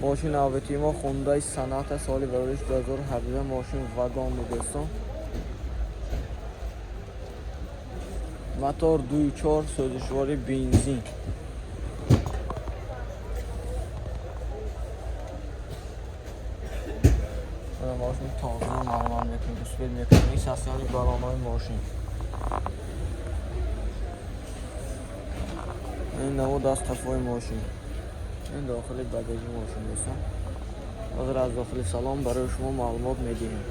Мошин навбатии мо Хундай Соната, соли барориш 2017, мошин вагон дӯстон. Мотор 2.4, сӯзишвори бензин. Мошин тоза, маълумот мекунем, успед мекунем. Ин состояни балонҳои мошин. Ин намуд аз қафои мошин. Ин дохили багажи мошин дӯстон. Ҳозир аз дохили салон барои шумо маълумот медиҳем.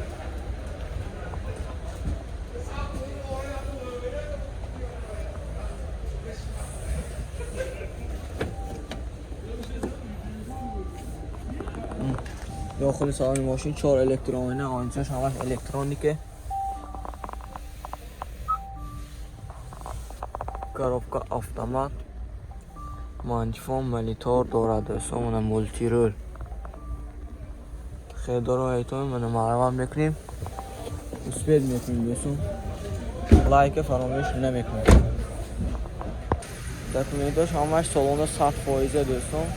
Дохили салони мошин 4 электроойна, оинчаш ҳамаш электронике. Коробка автомат, мантифон, монитор дорад дӯстон, мана мултирул. Хелдоро ҳайтон мана маълумот мекунем. Успед мекунем дӯстон. Лайка фаромӯш намекунем. Документош ҳамаш солона 100% дӯстон.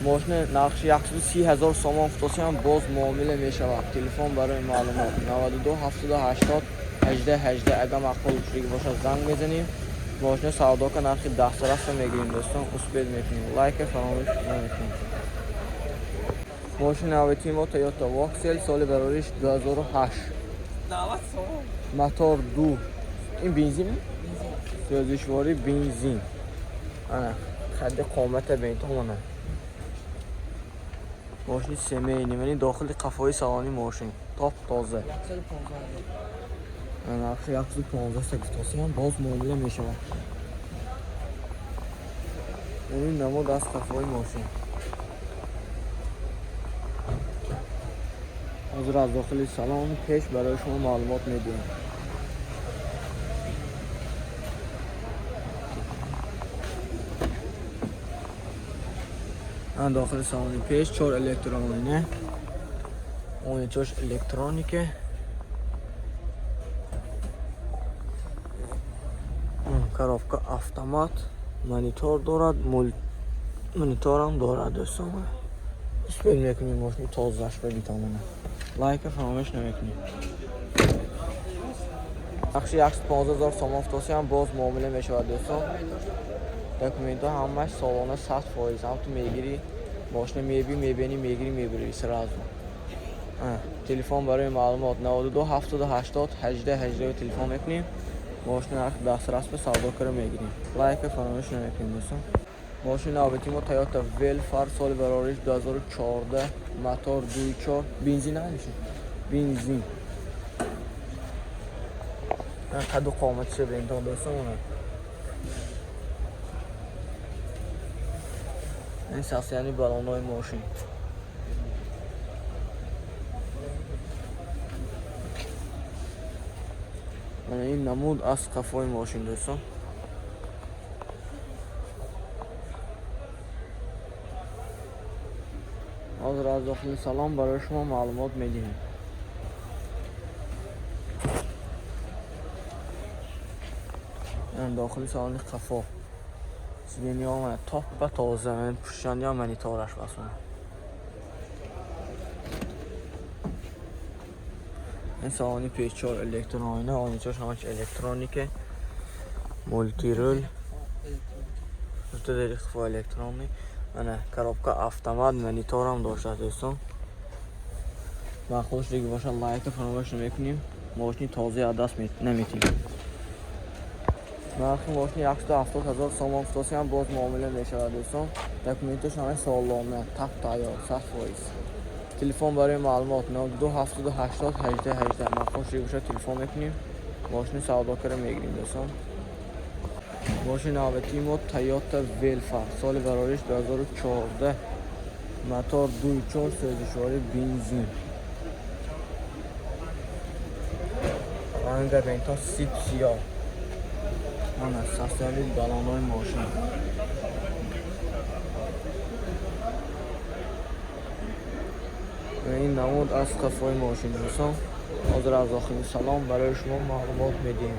Мошина нархи 130 ҳазор сомон футосиам боз муомила мешавад. Телефон барои маълумот 92 780 18 18. Агар маъқул шудагӣ бошад, занг мезанем. Мошина савдока нархи дастрасро мегирем дӯстон, успед мекунем. Лайка фаромӯш намекунем. Мошини навбатии мо Toyota Voxel, соли барориш 2008. Мотор 2. Ин бензин? Сӯзишворӣ бензин. Ана, қадди қомата бентон мана. Мошини семейный, яъне дохили қафои салони мошин. Топ тоза. Нархи 115 гуфтосиам боз муомила мешавад. Ин намуд аз қафои мошин. Ҳозир аз дохили салон пеш барои шумо маълумот медиҳем. Ан дохили салони пеш 4 электроойна. Оинчош электронике. Коробка автомат, монитор дорад, мониторам дорад дӯстон. Успед мекунем мошини тозаш ба битомона. Лайка фаромӯш намекунем. Нархи 115 ҳазор сомон футосиам боз муомила мешавад дӯстон. Документҳо ҳамаш солона 100%. Ҳам ту мегирӣ, мошина меби, мебинӣ, мегирӣ, мебирӣ сразу. Телефон барои маълумот 92 780 18 18 телефон мекунем. Мошина нархи дастрас ба савдо кара мегирем. Лайка фаромӯш намекунем дӯстон. Мошини навбатии мо Toyota Velfar, соли барориш 2014, мотор 2.4, бензин намешин? Бензин. Қаду қоматиша бентон дӯстон. Ин состояни балонҳои мошин. Мана ин намуд аз қафои мошин дӯстон. Ҳозир аз дохили салон барои шумо маълумот медиҳем. Дохили салони қафо. Сиденьяҳо мана топпа тоза, пуштшандиам монитораш басона. Ин салони пеш 4 электроойна, оинчош ҳамаш электронике. Мултирул. Дута дери қафо электронный. Мана коробка автомат, мониторам доштааст дӯстон. Маъқул шудагӣ бошад, лайка фаромӯш намекунем. Мошини тозаи аз даст наметиҳем. Нархи мошини 170 ҳазор сомон футосиам боз муомила мешавад дӯстон. Документош ҳамаи солона, тап тайёр, 100%. Телефон барои маълумот 92 780 18 18. Маъқул шудагӣ бошад, телефон мекунем. Мошини савдо кара мегирем дӯстон. Мошини навбатии мо Toyota Velfar, соли барориш 2014, мотор 2.4, сӯзишворӣ бензин. Ранга бентон сип сиёҳ. Мана состояни балонҳои мошин. Ин намуд аз қафои мошин дӯстон. Ҳозир аз дохили салон барои шумо маълумот медиҳем.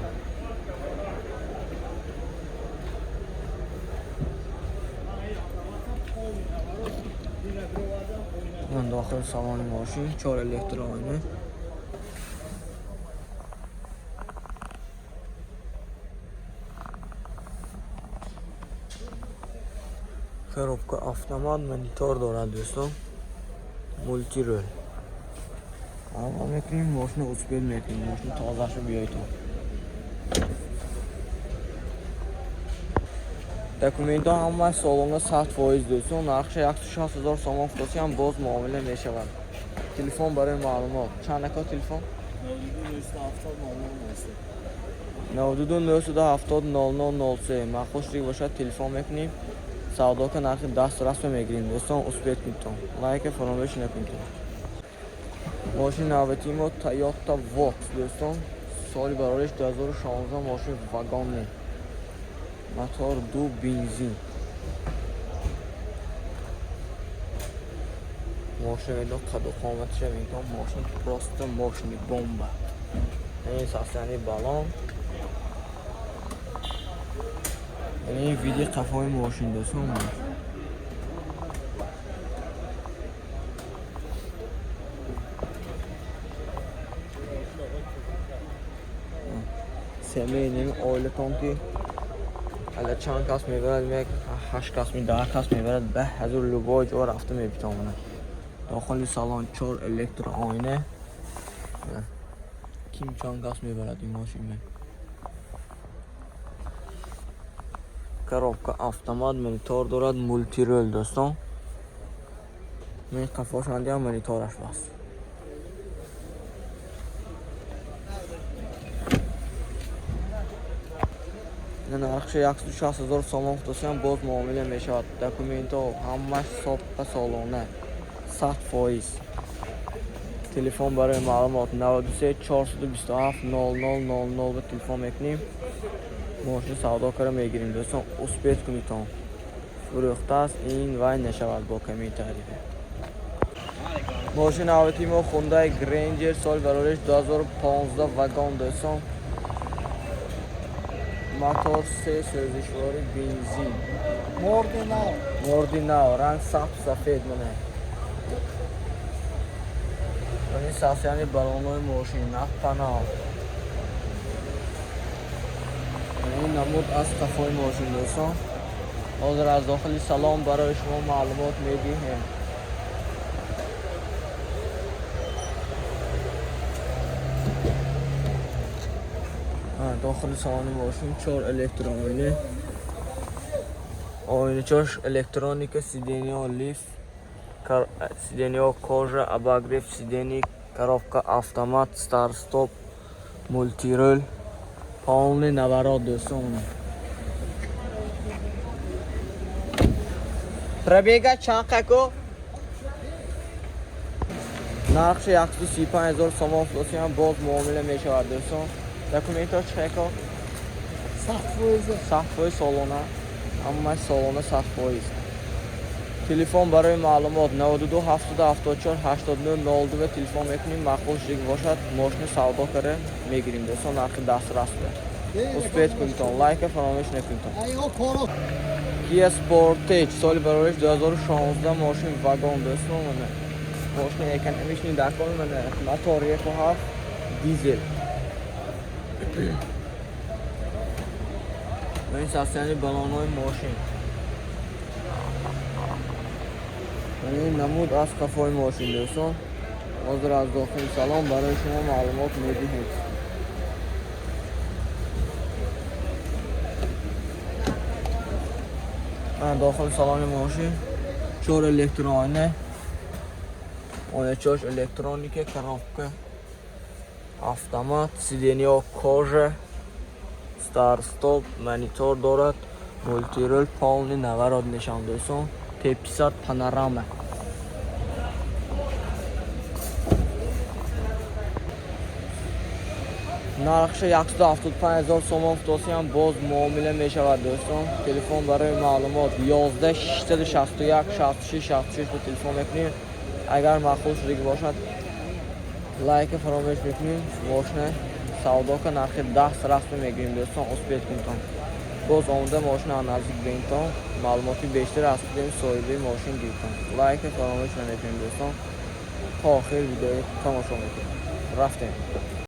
Ман дохили салони мошин, чор электроойна. Коробка автомат, монитор дорад, дӯстон, мультируль. Аввал мекунем, мошина успеть мекунем, мошина тозашу биёйтон. Документҳо ҳама солона, 100%, дӯстон. Нархша 160 000 сомон фурӯшиам, боз муомила мешавад. Телефон барои маълумот чанд, ака, телефон? 92 970 00 03. Махсус бошад, телефон мекунем, савдока нархи дастрасро мегирем, дӯстон. Успеть кунедтон, лайка фаромӯш накунедтон. Мошини навбатии мо Тойота Вокс, дӯстон, соли барориш 2016, мошини вагонне, мотор ду, бензин. Мошина медон, қаду қоматиша медон, мошин просто мошини бомба. Ин состояние балон, яъне види қафои мошин, дӯстон. Семейный, оилатон ки агар чанд кас мебарад, як ҳашт кас ми, 10 кас мебарад, ба ҳазур любой ҷо рафта мебитавонад. Дохили салон чор электрооина. Ким чанд кас мебарад ин мошин? Коробка автомат, монитор дорад, мультируль, дӯстон. Мен қафошандиам, монитораш баст. Нархша 160 000 сомон фурӯшам, боз муомила мешавад. Документҳо ҳамаш сопқа, солона, 100%. Телефон барои маълумот 93 427 00 00 ба телефон мекунем, мошин савдо кара мегирем, дӯстон. Успеть кунедтон, фурӯхтааст ин, вай нашавад бо комментарий. Мошини навбатии мо Хундай Гренҷер, соли барориш 2015, вагон, дӯстон, мотор се, сӯзишворӣ, бензин. Морди нав. Морди нав, ранг сабз, сафед. Мана ин состояние балонҳои мошин, наппанав. Ин намуд аз қафои мошин, дӯстон. Ҳозир аз дохили салон барои шумо маълумот медиҳем. Дохили салони мошин чор электрооина, оиначош электроника, сиденье лифт, сиденье кожа, обогрев сидений, коробка автомат, старт стоп, мультируль, полный наворот, дӯстон. Пробега чанд, како? Нархши 135 000 сомон фурӯшиам, боз муомила мешавад, дӯстон. Документҳо чӣ ко? 100%. 100%, солона, ҳамааш солона, 100%. Телефон барои маълумот 92 774 89 02 ва телефон мекунем. Маъқул шудагӣ бошад, мошини савдо кара мегирем, дӯстон, нархи дастрас буда. Успеть кунедтон, лайка фаромӯш накунедтон. Айо коро. Kia Sportage, соли барориш 2016, мошин вагон, дӯстон. Мана мошини экономичный дакон. Мана мотор 1,7 дизел. Ин состояние балонҳои мошин. Ин намуд аз қафои мошин, дӯстон. Ҳозир аз дохили салон барои шумо маълумот медиҳем. Дохили салони мошин чор электроойна, оиначош электроника, коробка автомат, сиденье кожа, старт стоп, монитор дорад, мультируль, полный наворот нишон, дӯстон. Т50 панорама. Нархша 175 000 сомон фурӯшиам, боз муомила мешавад, дӯстон. Телефон барои маълумот 11 661 66 66 ба телефон мекунем. Агар маъқул шудагӣ бошад, лайка фаромӯш мекунем, мошина савдока нархи даст расми мегирем, дӯстон. Успеть кунедтон. Боз омода мошина наздик бинтон, маълумоти бештар аз худем соҳиби мошин гиртон. Лайка фаромӯш намекунем, дӯстон, то охир видеои тамошо мекунем. Рафтем.